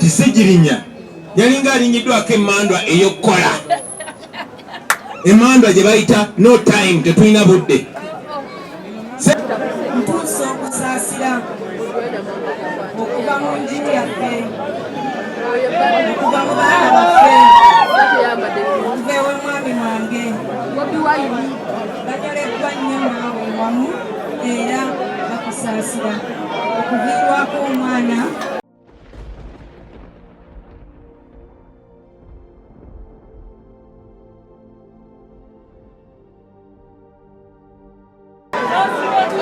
Ti Ssegirinya yalinga alinyiddwako emmandwa ey'okukola, emmandwa gye bayita no time, tetulina budde. Ntuusa okusaasira okuva mu nju yaffe, okuva mu baana baffe, okuva ew'omwami wange. Banyoleddwa nnyo naawe wamu era bakusaasira okuviirwako omwana.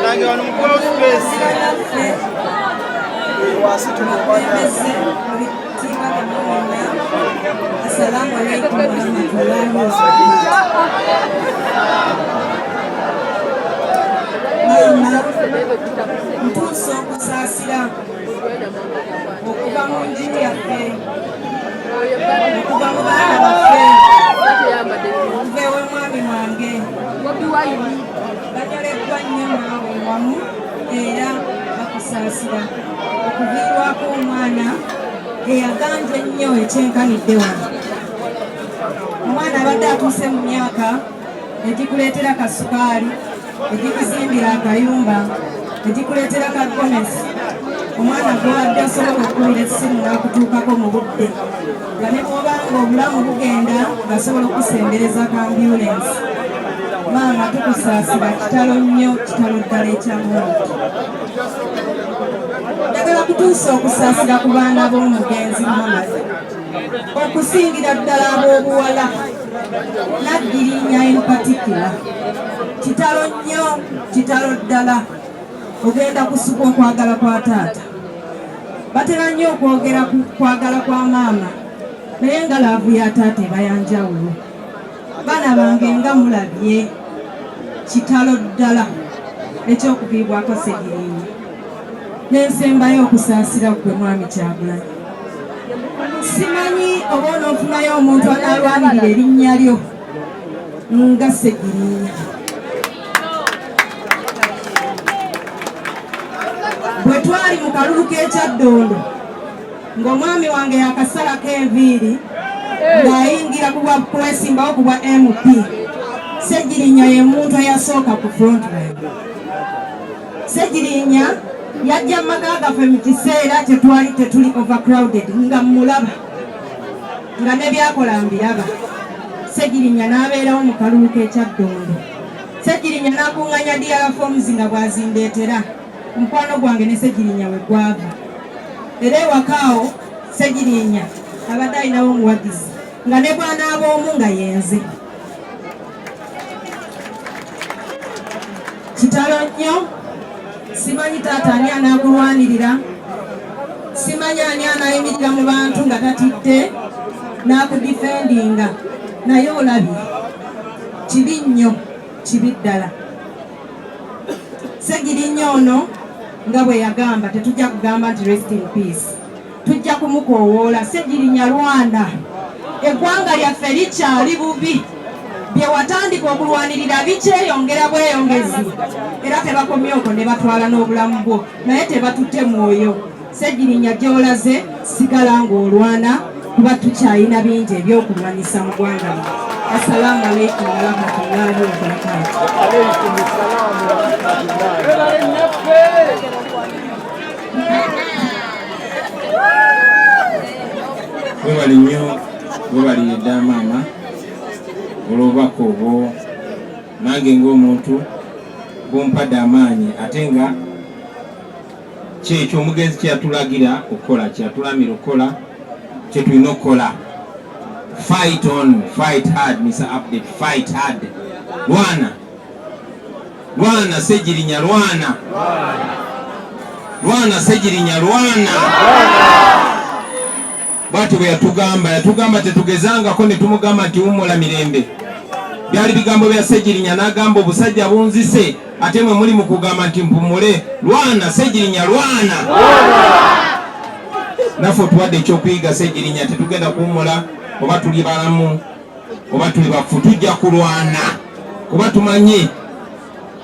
Nange wano mukubawo space. Wasi Abakulembeze mu bitiibwa byammwe mwonna, assalaamu alaikum warahmatullahi wabarakatuh. Maama, ntuusa okusaasira okuva mu nju yaffe, okuva mu baana baffe, okuva ew'omwami wange. Banyoleddwa nnyo naawe wamu era bakusaasira okuviirwako omwana eyaganja ennyo ekyenkanidde wano. Omwana abadde atuuse mu myaka egikuleetera kasukaali, egikuzimbira akayumba, egikuleetera ka gomesi, omwana gw'obadde osobola okukubira essimu n'akutuukako mu budde, nga ne bw'oba nga obulamu bugenda ng'asobola okukusembereza ka ambulensi. Maama, tukusaasira, kitalo nnyo, kitalo ddala ekya Muhammad. Njagala kutuusa okusaasira ku baana b'omugenzi Muhammad, okusingira ddala ab'obuwala, Naggirinya in particular. Kitalo nnyo, kitalo ddala. Ogenda kusukwa okwagala kwa taata. Batera nnyo okwogera ku kwagala kwa maama, naye nga love ya taata eba ya njawulo. Baana bange, nga mulabye, kitalo ddala ekyokuviibwako Ssegirinya. Nensembayo okusaasira ggwe Mwami Kyagulanyi. Simanyi oba onoofunayo omuntu anaalwanirira erinnya lyo nga Ssegirinya. Bwe twali mu kalulu k'ekyaddondo ng'omwami wange yakasalako enviiri ng'ayingira ku bwa kwesimbawo ku bwa MP, Ssegirinya ye muntu eyasooka ku front line. Ssegirinya yajja mu maka gaffe mu kiseera kyetwali tetuli overcrowded, nga mmulaba nga ne byakola mbiraba. Ssegirinya n'abeerawo mu kalulu k'ekyaddondo. Ssegirinya n'akuŋŋanya DR forms nga bw'azindeetera. Omukwano gwange ne Ssegirinya we gwava. Era ewaka awo Ssegirinya abadde alinawo omuwagizi nga ne bw'anaaba omu nga yenze. Kitalo nnyo, simanyi taata ani anaakulwanirira, simanyi ani anaayimirira mu bantu nga tatidde n'akudifendinga, naye olabye, kibi nnyo, kibi ddala. Ssegirinya ono nga bwe yagamba, tetujja kugamba nti rest in peace, tujja kumukoowoola. Ssegirinya, lwana, eggwanga lyaffe likyali bubi, bye watandika okulwanirira bikyeyongera bweyongezi, era tebakomye okwo ne batwala n'obulamu bwo, naye tebatutte mwoyo. Ssegirinya, gy'olaze sigala ng'olwana, kuba tukyalina bingi ebyokulwanyisa mu ggwanga lino. Assalaamu alaikum warahmatullahi wabarakatuh. Webale nnyo, webalire ddala maama olw'obubaka obwo. Nange ng'omuntu bumpadde amaanyi, ate nga kyekyo omugenzi kyeyatulagira okukola, kyeyatulamira okukola, kyetulina okukola. Fight on, fight hard, Mr. Update, fight hard. Lwana, lwana Ssegirinya, lwana, lwana Ssegirinya, lwana. Bwatyo bwe yatugamba, yatugamba tetugezangako ne tumugamba nti wummula mirembe. Byali bigambo bya Ssegirinya, n'agamba obusajja bunzise, ate mwe muli mu kugamba nti mpumule. Lwana Ssegirinya, lwana. Naffe otuwadde ekyokuyiga Ssegirinya, tetugenda kuwummula, oba tuli balamu oba tuli bafu, tujja kulwana kuba tumanyi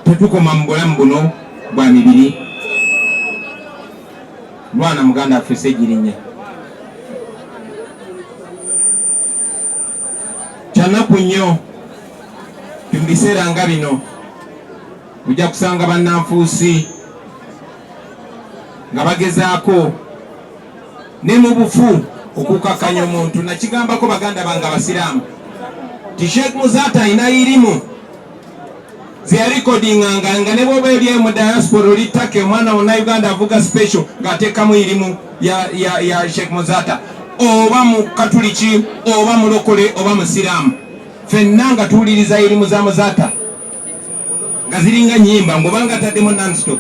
tetukoma mu bulamu buno bwa mibiri. Lwana muganda waffe Ssegirinya. Kyannaku nnyo ti mu biseera nga bino ojja kusanga bannanfuusi nga bagezaako ne mu bufu okukakkanya omuntu. Nakigambako baganda bange abasiraamu ti Sheikh Muzaata alina irimu zeyalikodinganga nga ne bwoba eri mu diaspora oli Turkey, omwana wonna Uganda avuga special ng'ateekamu irimu ya, ya, ya Sheikh Muzaata, oba mu Katuliki oba mulokole oba musiraamu, fenna nga tuwuliriza irimu za Muzaata nga ziringa nyimba ng'obanga ataddemu nonstop.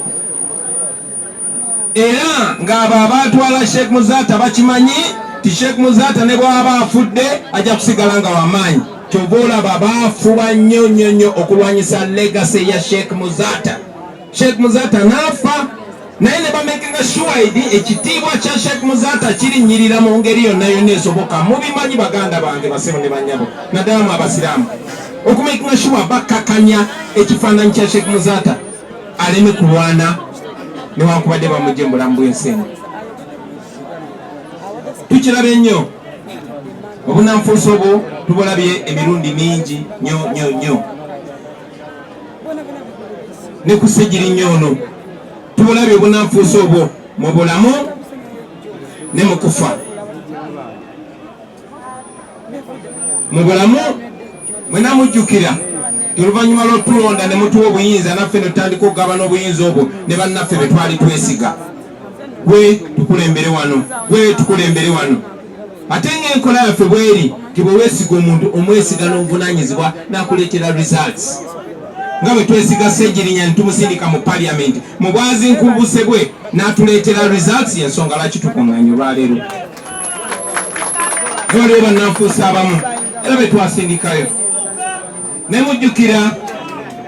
Era ng'abo abaatwala Sheikh Muzaata bakimanyi ti Sheikh Muzaata ne bw'aba afudde ajja kusigala nga wamaanyi. Kyova olaba baafuba nnyo nnyo nnyo okulwanyisa legacy ya Sheikh Muzaata. Sheikh Muzaata n'afa naye ne bamakinga sure ekitiibwa kya Sheikh Muzaata kirinnyirira mu ngeri yonna yonna esoboka. Mubimanyi baganda bange, basebo ne bannyabo, naddala mu abasiraamu, okumakinga sure bakkakanya ekifaananyi kya Sheikh Muzaata aleme kulwana newankubadde bamugye mu bulamu bw'ensi eno. Tukirabye nnyo obunanfuusi obwo, tubulabye emirundi mingi nnyo nnyo nnyo, ne ku Ssegirinya ono tubulabye obunanfuusi obwo mu bulamu ne mu kufa. Mu bulamu mwena mujjukira oluvannyuma lw'otulonda ne mutuwa obuyinza, naffe ne tutandika okugabana obuyinza obwo ne bannaffe be twali twesiga, gwe tukulembere wano, gwe tukulembere wano. Ate ng'enkola yaffe bweri ti bwe weesiga omuntu omwesiga n'obuvunaanyizibwa n'akuleetera results, nga bwe twesiga Ssegirinya ne tumusindika mu parliament mu bwazinkubuse bwe n'atuleetera results. Ensonga lwaki tukuŋŋaanye olwaleero, waliwo bannanfuusi abamu era be twasindikayo ne mujjukira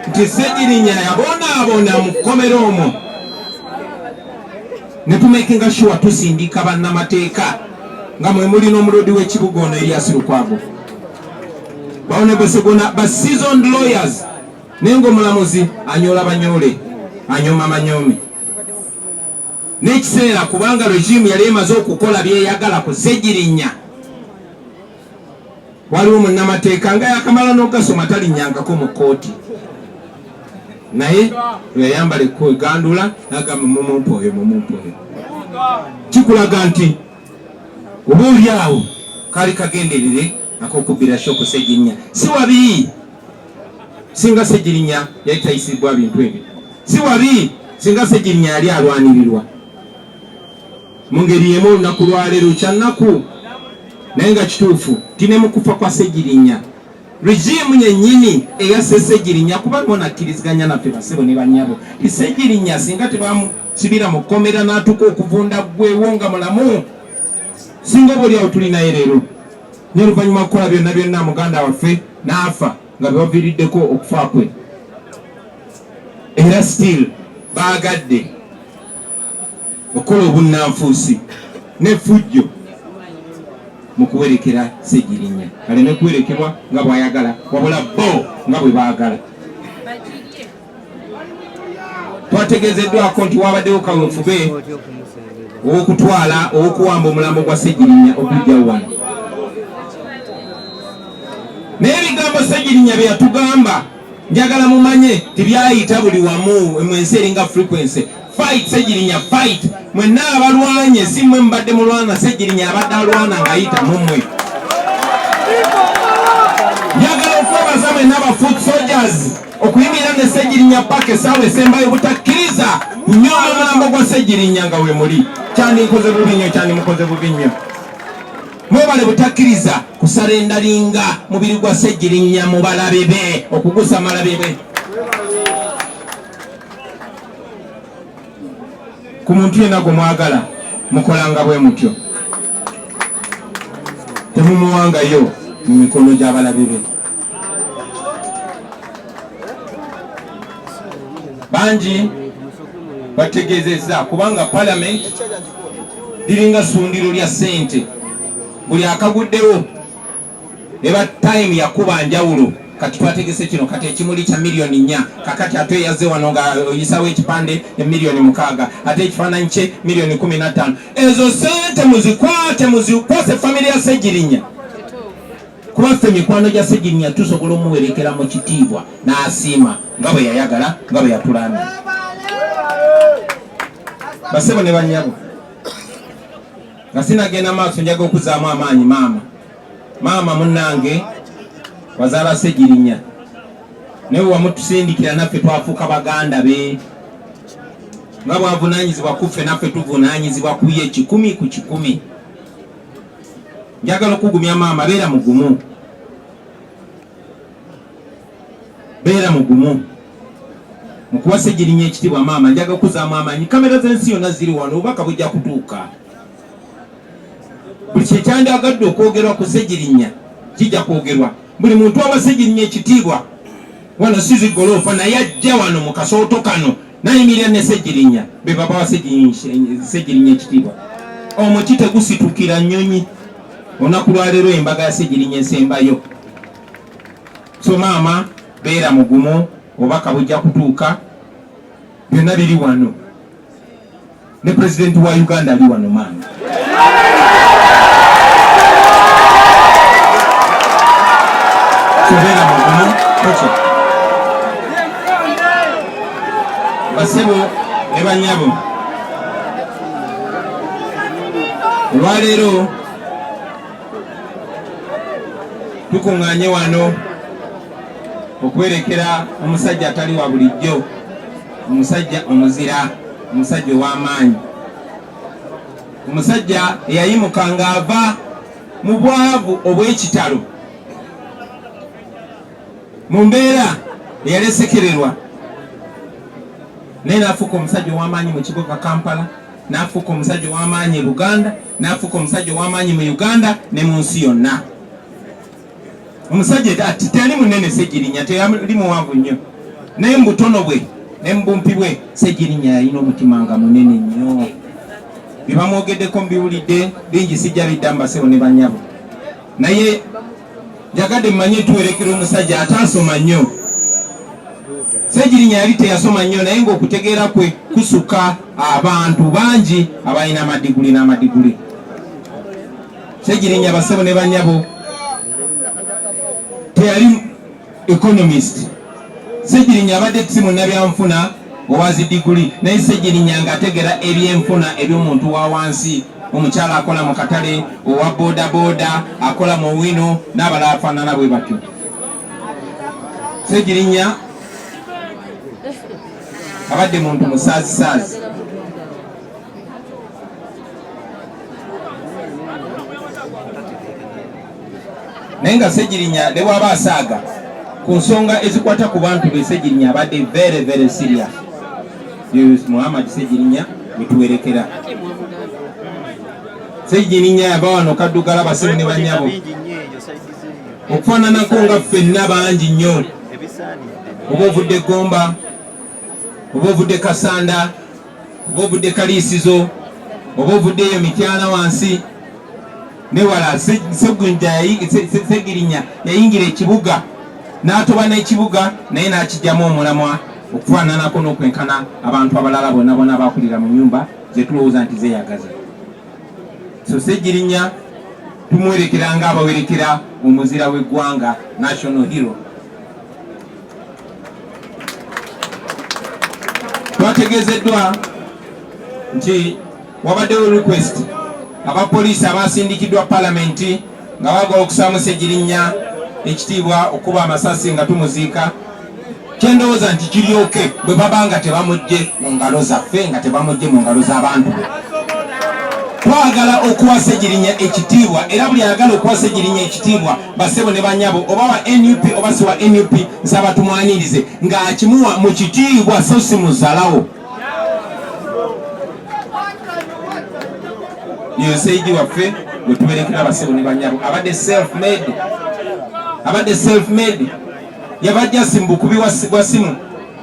nti Ssegirinya yabonaabona mu kkomera omwo, ne tumakinga sure tusindika bannamateeka nga mwe muli n'omulodi w'ekibuga ono Erias Lukwago, ba Honorable Segona, ba seasoned lawyers, naye ng'omulamuzi anyoola banyoole, anyooma manyoome n'ekiseera, kubanga regime yali emaze okukola byeyagala ku Ssegirinya. Waliwo munnamateeka nga yakamala n'ogasoma, talinnyangako mu kkooti, naye lweyayambala egandula nagamba, "Mumumpe oyo, mumumpe oyo." Kikulaga nti oba oli awo kaali kagenderere ak'okubbira show ku Ssegirinya. Si wabi singa Ssegirinya yali tayisibwa bintu ebyo, si wabi singa Ssegirinya yali alwanirirwa mu ngeri yemu. Olunaku lwaleero kyannaku naye nga kituufu ti ne mu kufa kwa Ssegirinya, regime yennyini eyasse Ssegirinya, kuba monakkiriziganya naffe basebo ne bannyabo ti Ssegirinya singa tebamusibira mu kkomera n'atuuka okuvunda ggwewo nga mulamu, singa oba oliawo tulinaye leero. Naye oluvannyuma kukola byonna byonna muganda waffe n'afa nga bebaviiriddeko okufa kwe, era still baagadde okukola obunnanfuusi n'effujjo mu kuwerekera Ssegirinya aleme kuwerekerwa nga bw'ayagala, wabula bo nga bwe baagala. Twategeezeddwako nti wabaddewo kaweefube ow'okutwala, ow'okuwamba omulambo gwa Ssegirinya okujja wano, naye ebigambo Ssegirinya bye yatugamba, njagala mumanye tibyayita buli wamu mu ensi eringa frequency. Fight Ssegirinya, fight! Mwenna abalwanye, si mmwe mubadde mulwana, Ssegirinya abadde alwana ng'ayita mu mmwe. Njagala okwebaza mwenna aba foot soldiers okuyimirira ne Ssegirinya paka essaawa esembayo, butakkiriza kunyooma omulambo gwa Ssegirinya nga we muli. Kyandinkoze bubi nnyo, kyandimukoze bubi nnyo. Mwebale butakkiriza kusurrenderinga mubiri gwa Ssegirinya mu balabe be, okugusa malabe be. Ku muntu yenna gwe mwagala mukolanga bwe mutyo, temumuwangayo mu mikono gy'abalabe be. Bangi bategeezezza kubanga parliament liringa ssundiro lya ssente, buli akaguddewo eba time yakuba njawulo. Kati twategese kino, kati ekimuli kya miliyoni 4, kakati ate eyazze wano nga oyisawo ekipande emiliyoni 6, ate ekifaananyi kye miliyoni 15. Ezo sente muzikwate, muzikwase family ya Ssegirinya. Kuba ffe mikwano gya Ssegirinya tusobola omuwerekera mu kitiibwa n'asiima nga bwe yayagala, nga bwe yatulaamira. Basebo ne bannyabo, nga sinagenda maaso, njaga okuzaamu amaanyi maama. Maama munnange, wazaala Ssegirinya, naye wamutusindikira naffe twafuuka baganda be. Nga bwavunaanyizibwa ku ffe, naffe tuvunaanyizibwa ku ye 100 ku 100. Njagala okugumya maama, beera mugumu, beera mugumu mukuwa Ssegirinya ekitiibwa. Maama, njaga okuzaamu amaanyi. Kamera z'ensi yonna ziri wano, obubaka bujja kutuuka. Buli kyekyandyagadde okwogerwa ku Ssegirinya kijja kwogerwa. Buli muntu awa Ssegirinya ekitiibwa wano, si zigoloofa, naye ajja wano mu kasooto kano nayimirira ne Ssegirinya, be babawa Ssegirinya ekitiibwa. Omuti tegusitukira nnyonyi. Olunaku lwaleero embaga ya Ssegirinya ensembayo. So maama, beera mugumu, obubaka bujja kutuuka. Byonna biri wano, ne pulezidenti wa Uganda ali wano maama. So beera mugumu totya. Basebo ne banyabo, olwaleero tukuŋŋaanye wano okwerekera omusajja atali wa bulijjo, omusajja omuzira, omusajja ow'amaanyi, omusajja eyayimuka ng'ava mu bwavu obw'ekitalo, mu mbeera eyalesekererwa, naye n'afuuka omusajja ow'amaanyi mu kibuga Kampala, n'afuuka omusajja ow'amaanyi e Buganda, n'afuuka omusajja ow'amaanyi mu Uganda ne mu nsi yonna. Omusajja ati teyali munene Ssegirinya, teyali muwanvu nnyo, naye mu butono bwe ne mu bumpi bwe, Ssegirinya yalina omutima nga munene nnyo. Bye bamwogeddeko mbiwulidde bingi, sijja biddamu, basebo ne banyabo, naye njagadde mmanye tuwerekera omusajja ataasoma nnyo. Ssegirinya yali teyasoma nnyo, naye ng'okutegeera kwe kusuka abantu bangi abalina amadiguli n'amadiguli. Ssegirinya, basebo ne banyabo, teyali economist. Ssegirinya abadde si munnabyanfuna owazi diguli, naye Ssegirinya ng'ategera ebyenfuna eby'omuntu wa wansi, omukyala akola mu katale, owa boodabooda, akola mu wino n'abalala afaanana bwe batyo. Ssegirinya abadde muntu musaazisaazi. Naye nga Ssegirinya ne bw'aba asaaga ku nsonga ezikwata ku bantu be, Ssegirinya abadde very very serious. Muhammad Ssegirinya wetuwerekera. Ssegirinya yava wano Kaddugala, basebo ne banyabo, okufaananako nga ffenna bangi nnyo, oba ovudde Gomba, oba ovudde Kasanda, oba ovudde Kaliisizo, oba ovudde eyo Mityana wansi newala, Ssegirinya yayingira ekibuga n'atoba n'ekibuga, naye n'akijjamu omulamwa okufaananako n'okwenkana abantu abalala bonna bonna bakulira mu nyumba zetulowooza nti zeeyagaza. So Ssegirinya tumuwerekera nga abawerekera omuzira w'eggwanga, national hero. Twategeezeddwa nti wabaddewo request, abapoliisi abasindikiddwa palamenti nga baagala okusaamu Ssegirinya ekitiibwa okuba amasasi nga tumuziika. Kyendowooza nti kiryoke bwe baba nga tebamugje mu ngalo zaffe, nga tebamugje mu ngalo z'abantu be. Twagala okuwa Ssegirinya ekitiibwa, era buli ayagala okuwa Ssegirinya ekitiibwa, basebo ne banyabo, oba wa NUP oba si wa NUP, nsaba tumwanirize ng'akimuwa mu kitiibwa so si muzalawo. Yoyo Seigi waffe gwe tuwerekera, basebo ne banyabo. Abadde self made, abadde self made. Yava just mu bukubi bwa simu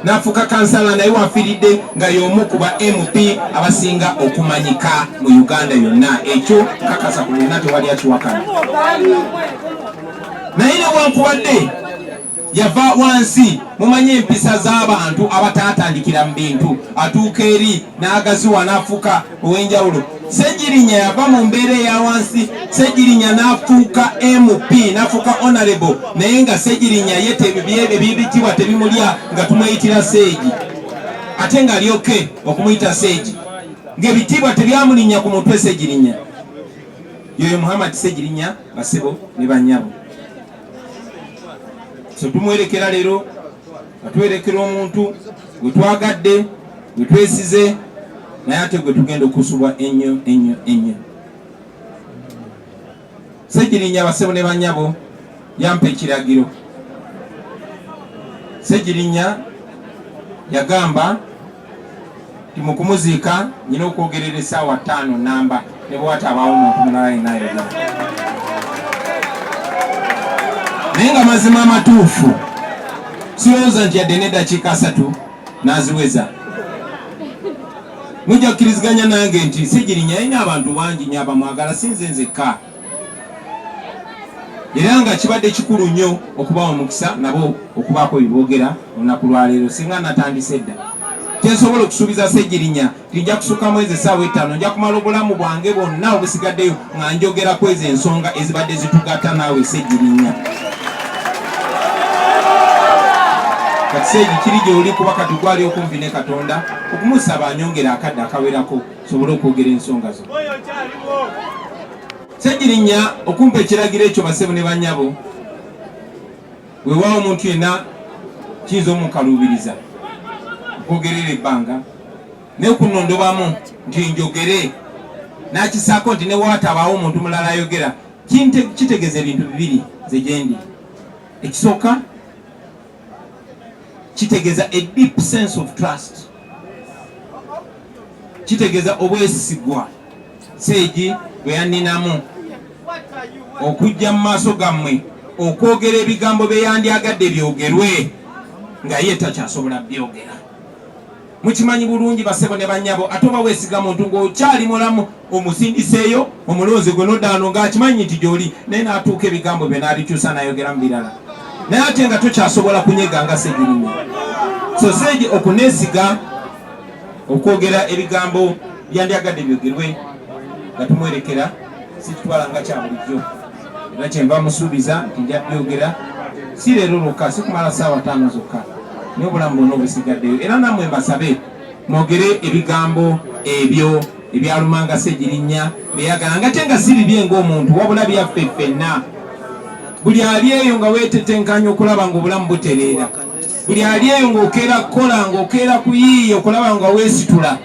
n'afuuka kansala, naye wafiiridde nga y'omu ku ba MP abasinga okumanyika mu Uganda yonna. Ekyo kakasa ku byonna, tewali akiwakana. Naye newankubadde yava wansi, mumanyi empisa z'abantu abataatandikira mu bintu, atuuka eri n'agaziwa n'afuuka ow'enjawulo. Ssegirinya yava mu mbeera eya wansi, Ssegirinya n'afuuka MP, n'afuuka honorable, naye nga Ssegirinya ye ebibitibwa tebimulya, nga tumweyitira Seegi, ate nga alyoke okumuyita Seegi ng'ebitiibwa tebyamulinnya ku mutwe. Ssegirinya yoyo Muhammad Ssegirinya, basebo ne bannyabo. So tumwerekera leero nga twerekera omuntu gwe twagadde, gwe twesize, naye ate gwe tugenda okusubwa ennyo ennyo ennyo. Ssegirinya, basebo ne bannyabo, yampa ekiragiro. Ssegirinya yagamba nti mu kumuziika nyina okwogerera essaawa 5 namba, ne bwewatabaawo omuntu mulala yenna ayogera. Naye nga mazima amatuufu, sirowooza nti yadde n'eddakiika 30 n'aziweza. Mujja kukkiriziganya nange nti Ssegirinya yalina abantu bangi nnyo abamwagala, si nze nzekka, era nga kibadde kikulu nnyo okubawa omukisa nabo okubaako bye boogera olunaku lwaleero. Singa natandise dda, kyensobola okusuubiza Ssegirinya nti nja kusukkamu ezo essaawa 5, nja kumala obulamu bwange bwonna obusigaddeyo nga njogera ku ezo ensonga ezibadde zitugatta naawe, Ssegirinya. Kati Seegi, kiri gy'oli, kuba kati gwali okumpi ne Katonda, okumusaba anyongera akadde akawerako sobole okwogera ensonga zo. Ssegirinya okumpa ekiragiro ekyo, basebo ne bannyabo, weewaawo omuntu yenna kiyinza omukaluubiriza okwogerera ebbanga, naye kunondobamu nti njogere n'akisaako nti ne waatabaawo omuntu mulala ayogera, kitegeeza ebintu bibiri nze gye ndi. Ekisooka, kitegeeza a deep sense of trust, kitegeeza obwesigwa Seegi bwe yanninamu okujja mu maaso gammwe okwogera ebigambo bye yandyagadde byogerwe nga ye takyasobola byogera. Mukimanyi bulungi, basebo ne bannyabo, ate oba weesiga muntu ng'okyali mulamu, omusindiseeyo omulonzi gwe noddaano ng'akimanyi nti gy'oli, naye n'atuuka ebigambo bye n'abikyusa n'ayogera mu birala, naye ate nga tokyasobola kunyega nga Ssegirinya. So Seegi okuneesiga okwogera ebigambo byandyagadde byogerwe nga tumwerekera, sikitwala nga kya bulijjo, era kyenva musuubiza nti nja byogera, si leero lwokka, si kumala ssaawa 5 zokka, naye obulamu bwonna obusigaddeyo. Era nammwe mbasabe mwogere ebigambo ebyo ebyalumanga Ssegirinya beyagala, nga te nga si bibye ng'omuntu, wabula byaffe ffenna. Buli ali eyo nga weetetenkanya okulaba ng'obulamu butereera, buli ali eyo ng'okeera kukola, ng'okeera kuyiiya okulaba nga weesitula,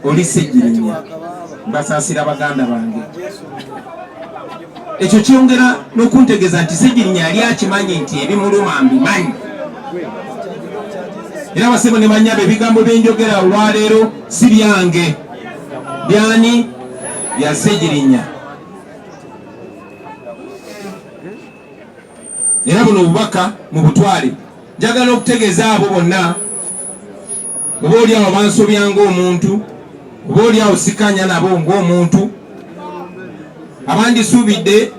oli Ssegirinya. Mbasaasira, baganda bange. Ekyo kyongera n'okuntegeeza nti Ssegirinya yali akimanyi nti ebimuluma mbimanyi. Era basebo ne bannyabo, ebigambo byenjogera olwaleero si byange, byani? Bya Ssegirinya. Era buno obubaka mu butwale. Njagala okutegeeza abo bonna oba oli awo bansobya ng'omuntu, oba oli awo sikanya nabo ng'omuntu, abandisuubidde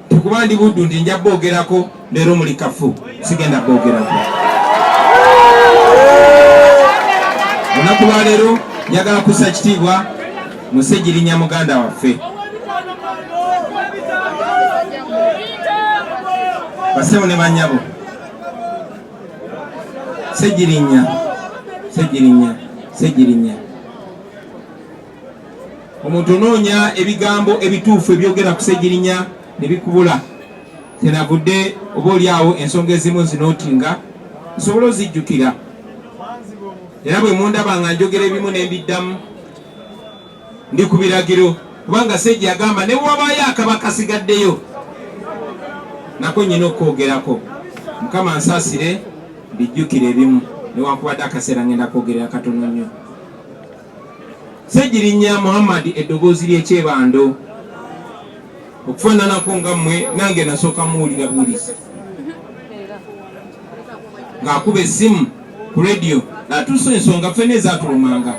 tekuba ndi Buddu nti nja boogerako leero, muli kafu, sigenda boogerako olunaku lwaleero. Njagala kussa kitiibwa mu Ssegirinya muganda waffe. Basebo ne bannyabo, Ssegirinya, Ssegirinya, Ssegirinya, omuntu onoonya ebigambo ebituufu ebyogera ku Ssegirinya ne bikubula. Kyenavudde oba oli awo ensonga ezimu nzinootinga nsobole ozijjukira, era bwe mundaba nga njogera ebimu ne mbiddamu, ndi ku biragiro, kubanga Seegi agamba ne wabaayo akaba kasigaddeyo nako nyina okwogerako. Mukama nsaasire mbijjukire ebimu, newankubadde akaseera ngenda kwogerera katono nnyo. Ssegirinya Muhammad, eddoboozi ly'ekyebando, okufaananako nga mmwe, nange nasooka muwulira buwulizi ng'akuba essimu ku rediyo n'atuusa ensonga ffenna ezaatulumanga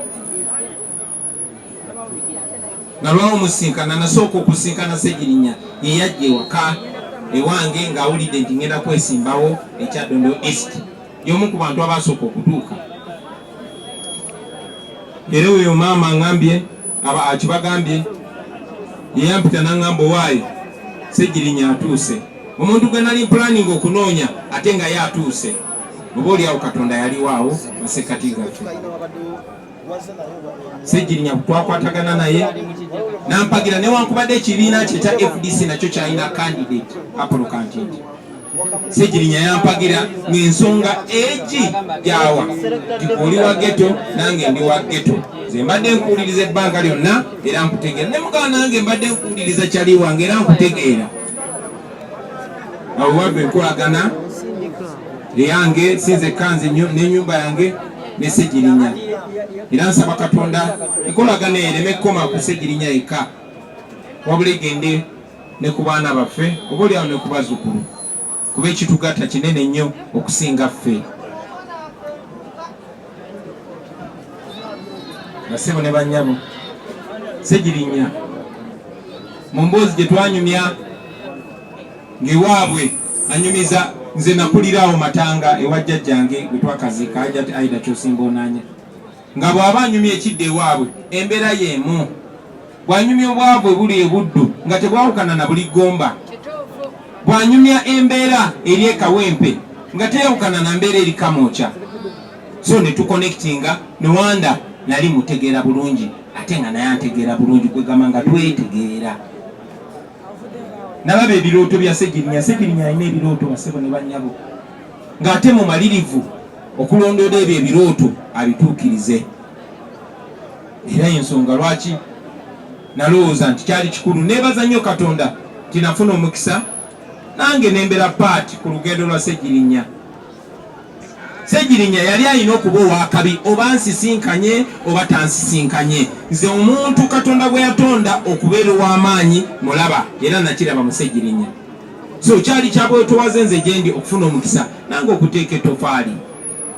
nga lwawo musinkana. Nasooka okusinkana Ssegirinya ye yajja ewaka ewange ng'awulidde nti ngenda kwesimbawo e Kyaddondo East, y'omu ku bantu abasooka okutuuka. Era oyo maama ngambye Akibagambye yeyampita nangamba, owaaye Ssegirinya atuuse, omuntu gwe nali planning okunoonya ate nga ye atuuse. Oba oliawo Katonda yaliwo masekkati gaffe. Ssegirinya twakwatagana naye nampagira, newankubadde ekibiina kye kya FDC nakyo kyalina candidate Apollo Kantinti. Ssegirinya yampagira ng'ensonga egi gyawa nti oli wa ghetto, nange ndi wa ghetto. Nze mbadde nkuwuliriza ebbanga lyonna era nkutegeera, ne mugaba nange mbadde nkuwuliriza kyali wange era nkutegeera. Awo wava enkolagana eyange, sinzekka nze n'ennyumba yange ne Ssegirinya. Era nsaba Katonda enkolagana ereme kukoma ku Ssegirinya yekka, wabula egende ne ku baana baffe, oba oliawo ne ku bazzukulu, kuba ekitugatta kinene nnyo okusinga ffe. Basebo ne bannyabo, Ssegirinya mu mboozi gye twanyumya ng'ewaabwe anyumiza, nze nakuliraawo Matanga ewa jjajjange gwe twakaziika, Hajjati Aida Kyosimba Onanya, nga bw'aba anyumya ekidda ewaabwe embeera y'emu, bw'anyumya obwavu ebuli ebuddu nga tebwawukana na buli Gomba, bw'anyumya embeera eri e Kawempe nga teyawukana na mbeera eri Kamwokya. So ne tuconnectinga newanda nali mutegeera bulungi ate nga naye antegeera bulungi, kwegamba nga twetegeera. Nalaba ebirooto bya Ssegirinya. Ssegirinya alina ebirooto, basebo ne bannyabo, ng'ate mumalirivu okulondoola ebyo ebirooto abituukirize. Era ensonga lwaki nalowooza nti kyali kikulu, neebaza nnyo Katonda nti nafuna omukisa nange nembeera part ku lugendo lwa Ssegirinya. Ssegirinya yali alina okuba owakabi, oba nsisinkanye oba tansisinkanye. Nze omuntu Katonda gwe yatonda okubeera ow'amaanyi mulaba, era nakiraba mu Ssegirinya. So kyali kyabwetowaze nze gyendi okufuna omukisa nange okuteeka ettofaali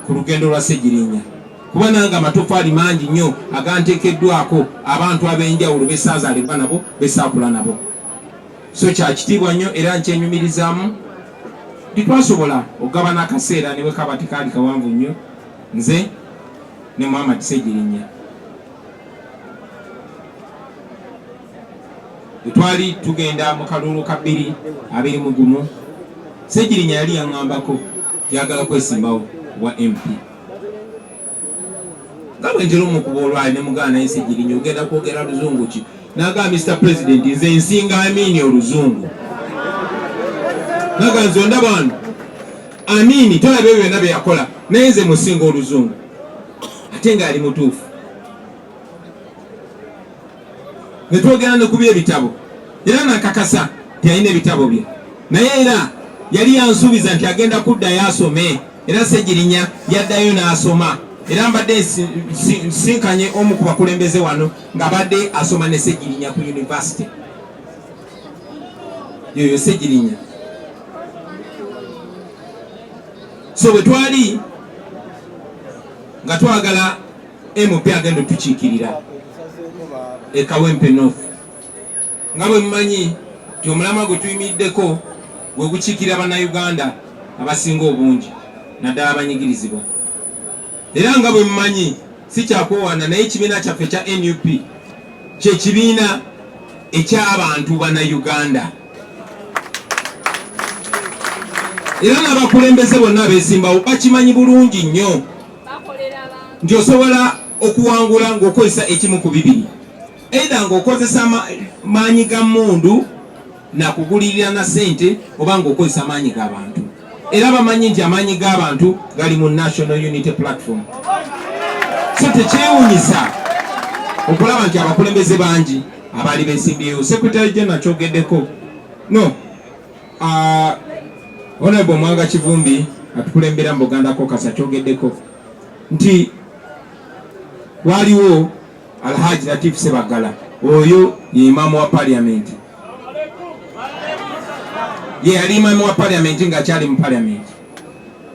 ku lugendo lwa Ssegirinya, kuba nange amatofaali mangi nnyo aganteekeddwako abantu ab'enjawulo besaazaalibwa nabo, besaakula nabo. So kyakitiibwa nnyo era nkyenyumirizaamu nti twasobola okugabana akaseera ne bwe kaba tekaali kawanvu nnyo, nze ne Muhammad Ssegirinya. Bwe twali tugenda mu kalulu ka 2021, Ssegirinya yali yaŋŋambako yagala kwesimbawo wa MP, nga bwe ntera omukuba olwali ne mugaana, naye Ssegirinya ogenda kwogera luzungu ki? N'agamba, "Mr President, nze nsinga Amini oluzungu." Naga nze ondaba wano, Amini tolaba ebyo byonna bye yakola, naye nze musinga oluzungu. Ate ng'ali mutuufu. Ne twogera ne ku by'ebitabo, era nakakasa nti alina ebitabo bye, naye era yali yansuubiza nti agenda kuddayo asome, era Ssegirinya yaddayo n'asoma. Era mbadde nsinkanye omu ku bakulembeze wano ng'abadde asoma ne Ssegirinya ku university yoyo Ssegirinya. So bwe twali nga twagala MP agenda otukiikirira e Kawempe North, nga bwe mumanyi nti omulamwa gwe tuyimiriddeko gwe gukiikirira Bannayuganda abasinga obungi, naddala abanyigirizibwa. Era nga bwe mumanyi, si kyakwewaana, naye ekibiina kyaffe ekya NUP kye kibiina eky'abantu Bannayuganda, era n'abakulembeze bonna abeesimbawo bakimanyi bulungi nnyo nti osobola okuwangula ng'okozesa ekimu ku bibiri: either ng'okozesa maanyi ga mmundu nakugulirira na ssente, oba ng'okozesa amaanyi g'abantu. Era bamanyi nti amaanyi g'abantu gali mu National Unity Platform. So tekyewunyisa okulaba nti abakulembeze bangi abaali besimbyewo, Secretary General kyogeddeko, no Honorable Mwanga Kivumbi atukulembera mu Buganda Caucus akyogeddeko nti waliwo Alhaji Latif Sebagala, oyo ye imaamu wa parliament, ye yali imaamu wa parliament ng'akyali mu parliament.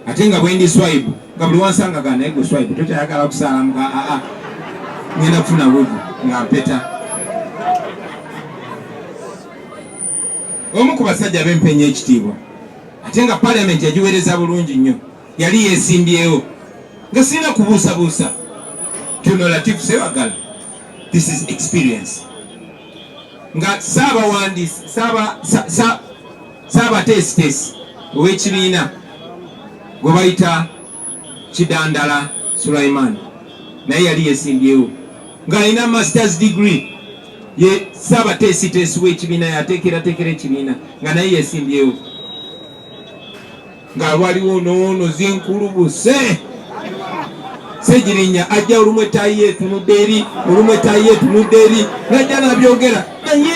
Ate nga bwendi Swaibu, nga buli wansanga ga, naye gwe Swaibu tokyayagala kusaalamu? Ga aa, ngenda kufuna wudu nga mpeta. Omu ku basajja bempenya ekitiibwa, ate nga parliament yagiweereza bulungi nnyo, yali yeesimbyewo nga sirina kubuusabuusa kyono Latif Sebagala. This is experience. Nga saabawandiisi saabateesiteesi ow'ekibiina gwe bayita Kidandala Sulaiman naye yali yesimbyewo ng'alina masters degree, ye saabateesiteesi w'ekibiina, yateekerateekera ekibiina, nga naye yesimbyewo, nga waliwo noono zinkulubuse. Segirinya ajja olumu ettaayi etunudde eri, olumu ettaayi etunudde eri, najja nabyogera naye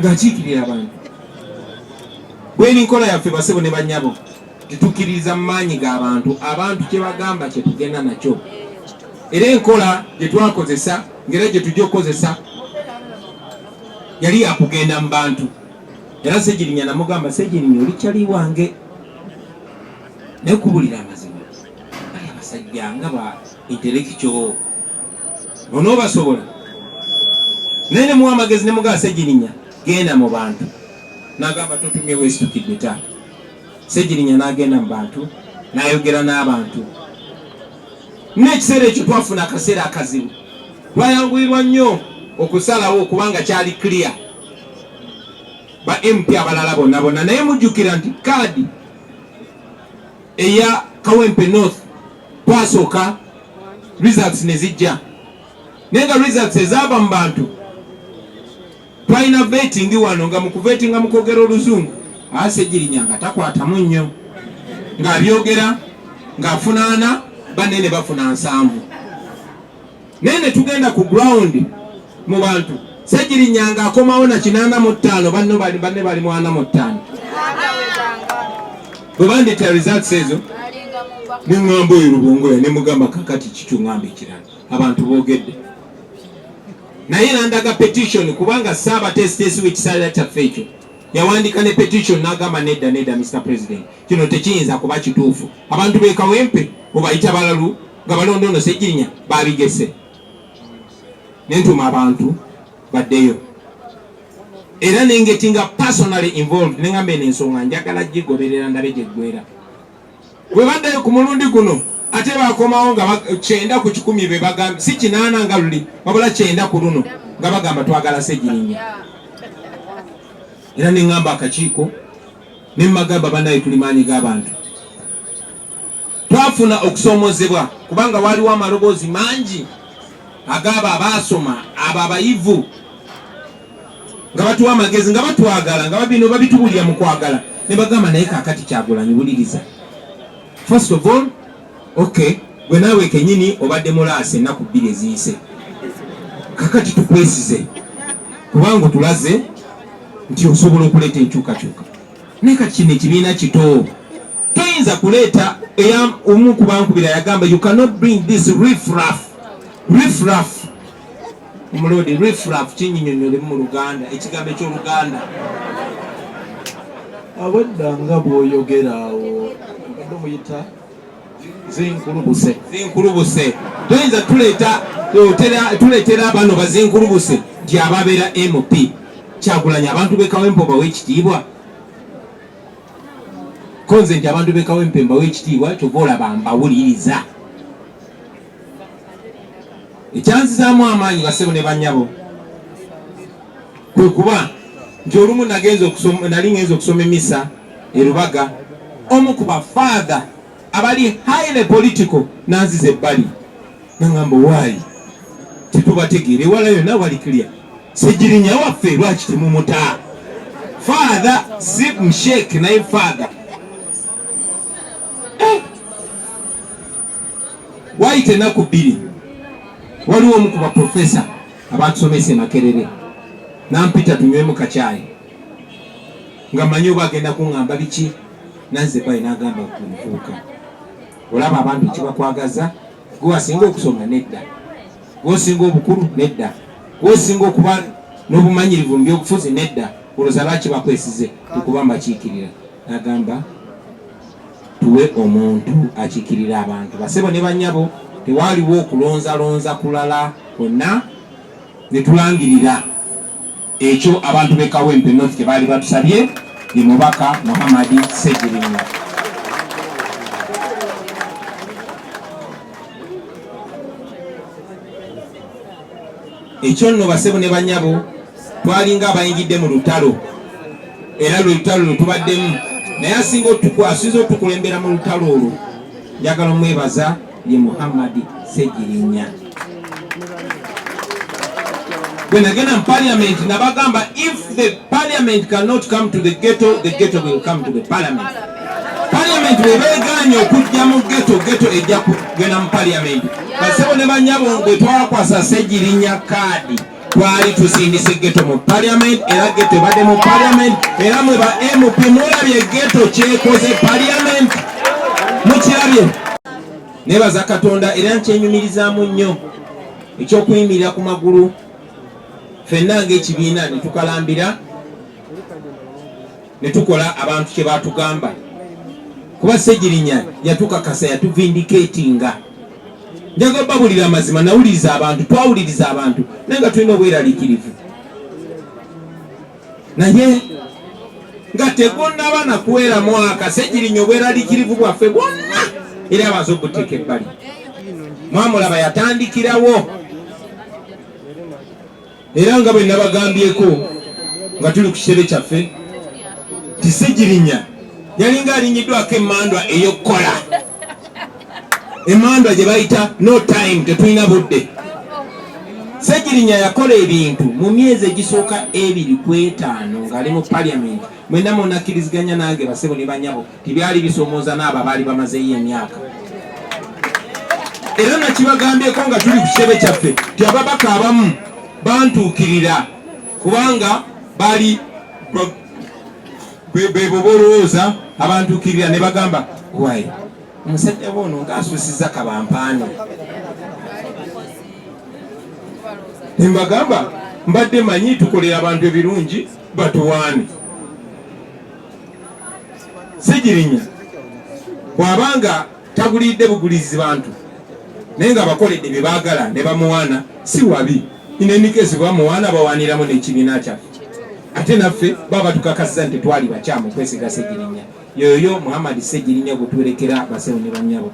ng'akiikirira abantu. Bweri nkola yaffe, basebo ne bannyabo, tetukkiririza mu maanyi g'abantu. Abantu kye bagamba kye tugenda nakyo. Era enkola gye twakozesa ng'era gye tujja okukozesa yali yakugenda mu bantu. Era Segirinya namugamba, "Segirinya, oli kyali wange, naye kubulira amazima, bali abasajja nga ba intellectual onoobasobola?" Naye nemuwa amagezi, nemugamba, "Segirinya, genda mu bantu." Nagamba, "Totumye weesitukidde taata." Segirinya n'agenda mu bantu n'ayogera n'abantu. N'ekiseera ekyo twafuna akaseera akazibu, twayanguyirwa nnyo okusalawo kubanga kyali clear ba MP abalala bonna bonna. Naye mujjukira nti kaadi eya Kawempe North twasooka results ne zijja, naye nga results ezaava mu bantu twalina vetting wano, nga mu kuvetinga mu kwogera oluzungu Segirinya nga takwatamu nnyo, ng'abyogera ng'afunaana banene bafuna 70, naye ne tugenda ku ground mu bantu, Segirinya ng'akomawo na 85, banno bali banne bali mu 45. Bwe bandeetera results ezo, neŋŋamba oyo Lubongoya, ne mugamba, "Kakati kikyo ŋŋamba ekirala, abantu boogedde." Naye nandaga petition, kubanga saabateesiteesi w'ekisalira kyaffe ekyo yawandika ne petition n'agamba, "Nedda, nedda, Mr President, kino tekiyinza kuba kituufu. Abantu b'e Kawempe obayita balalu nga balonda ono Segirinya, babigese." Nentuma abantu baddeyo era nengetinga personally involved, nengamba, "Eno ensonga njagala gigoberera ndabe gyeggwera." Bwe baddayo ku mulundi guno ate bakomawo nga 90% be bagamba, si 80 nga luli, wabula 90 ku luno, nga bagamba, "Twagala Segirinya." Era neŋŋamba akakiiko, ne mbagamba, "Bannaye, tuli maanyi g'abantu." Twafuna okusoomozebwa kubanga waliwo amaloboozi mangi ag'abo abaasoma, abo abayivu, nga batuwa amagezi, nga batwagala, nga babino babitubulira mu kwagala, ne bagamba, "Naye kaakati Kyagulanyi, wuliriza. First of all, okay, gwe naawe kenyini obadde mulaasi ennaku 2 eziyise. Kakati tukwesize kubanga otulaze nti osobola okuleeta enkyukakyuka, naye kati kino ekibiina kito, toyinza kuleeta." Omu kubankubira yagamba, "You cannot bring this riffraff." Riffraff, omulodi, riffraff kinyinyonyolemu mu Luganda, ekigambo ekyoluganda. Abadda nga bw'oyogera awo, obadde omuyita zinkulubuse. Zinkulubuse. Toyinza tuleeta tuleetera bano bazinkulubuse nti ababeera MP. Kyagulanyi, abantu b'e Kawempe bawe ekitiibwa. Konze nti abantu b'e Kawempe mbawe ekitiibwa, kyova olaba mbawuliriza. Ekyanzizaamu amaanyi, basebo ne bannyabo, kwe kuba nti olumu nagenza okusoma, nali ngenza okusoma emisa e Rubaga, omu ku bafaatha abali highly political nanziza ebbali, nangamba, "Waayi, tetubategeera, ewala yonna wali clear, Segirinya waffe, lwaki temumuta?" Father, si mshek, naye father. Eh! Wayita ennaku 2, waliwo omu ku baprofesa abatusomesa e Makerere nampita tunywemu kacyayi, nga manyi oba agenda kuŋŋamba biki. Nanze bayi, n'agamba, "Muvubuka, olaba abantu kibakwagaza. Gwe wasinga okusoma? Nedda. Gwe osinga obukulu? Nedda. Gwe osinga okuba n'obumanyirivu mu byobufuzi? Nedda. Olowooza lwaki bakwesize?" Tukuba mbakiikirira. N'agamba, "Tuwe omuntu akiikirira abantu." Basebo ne bannyabo, tewaaliwo okulonzalonza kulala kwonna, ne tulangirira ekyo abantu b'e Kawempe North kye baali batusabye, ye mubaka Muhammadi Segirinya. Ekyo nno basebo ne banyabo twalinga abayingidde mu lutalo, era lwe lutalo lwe tubaddemu, naye asinga asinza otukulembera mu lutalo olwo, njagala omwebaza, ye Muhammad Ssegirinya. Bwe nagenda mu parliament nabagamba, if the parliament cannot come to the ghetto, the ghetto will come to the parliament. Parliament bwe beeganye okujja mu ghetto, ghetto ejja kugenda mu parliament. Basebo ne banyabo, bwe twakwasa Ssegirinya kaadi, twali tusindise ghetto mu parliament, era ghetto ebadde mu parliament. Era mwe ba MP mulabye ghetto kyekoze parliament, mukirabye. Nebaza Katonda era nkyenyumirizaamu nnyo ekyokuyimirira ku magulu ffenna ng'ekibiina ne tukalambira ne tukola abantu kye batugamba, kuba Ssegirinya yatukakasa, yatuvindicatinga. Njaga babulira amazima, nawuliriza abantu, twawuliriza abantu, naye nga tulina obweraliikirivu, naye nga tegunnaba nakuwera mwaka, Ssegirinya obweraliikirivu bwaffe bwonna era abanza obuteeka ebbali. Mwamulaba yatandikirawo, era nga bwe nabagambyeko nga tuli ku kitebe kyaffe ti Ssegirinya yalinga alinyiddwako emmandwa ey'okukola, emmandwa gye bayita no time, tetulina budde. Ssegirinya yakola ebintu mu myezi egisooka 2 ku 5 ng'ali mu parliament. Mwenna munakkiriziganya nange, basebo ne banyabo, tibyali bisomooza n'abo abaali bamazeeyo emyaka. Era nakibagambyeko nga tuli ku kitebe kyaffe ti ababaka abamu bantuukirira kubanga bali bebo bolowooza, abantuukirira ne bagamba, "Wai, omusajja bwono ng'asusiza kabampaane." Nembagamba, mbadde manyi tukolera abantu ebirungi batuwaane. Ssegirinya bw'abanga tagulidde bugulizi bantu, naye nga bakoledde bye baagala ne bamuwaana, si wabi. Inenikesi bamuwaana, bawaaniramu n'ekibiina kyaffe, ate naffe baba tukakasiza nti twali bakyamu kwesiga Ssegirinya. Yoyo Muhammad Ssegirinya gwe tuwerekera, basewo ne banyabo.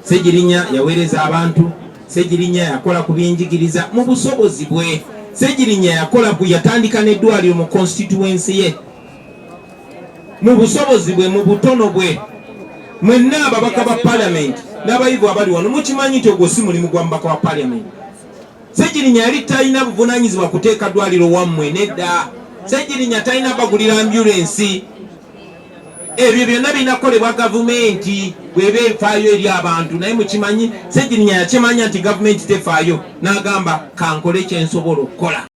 Ssegirinya yaweereza abantu. Ssegirinya yakola ku byenjigiriza mu busobozi bwe. Ssegirinya yakola, yatandika n'eddwaliro mu constituency ye mu busobozi bwe, mu butono bwe. Mwenna ababaka ba parliament n'abayivu abali wano mukimanyi nti ogwo si mulimu gwa mubaka wa parliament. Ssegirinya yali talina buvunanyizibwa kuteeka ddwaliro wammwe, nedda. Ssegirinya talina bagulira ambulensi. Ebyo byonna birina kukolebwa gavumenti bweba efaayo eri abantu. Naye mukimanyi, Ssegirinya yakimanya nti gavumenti tefaayo, n'agamba, kankole kyensobola okukola.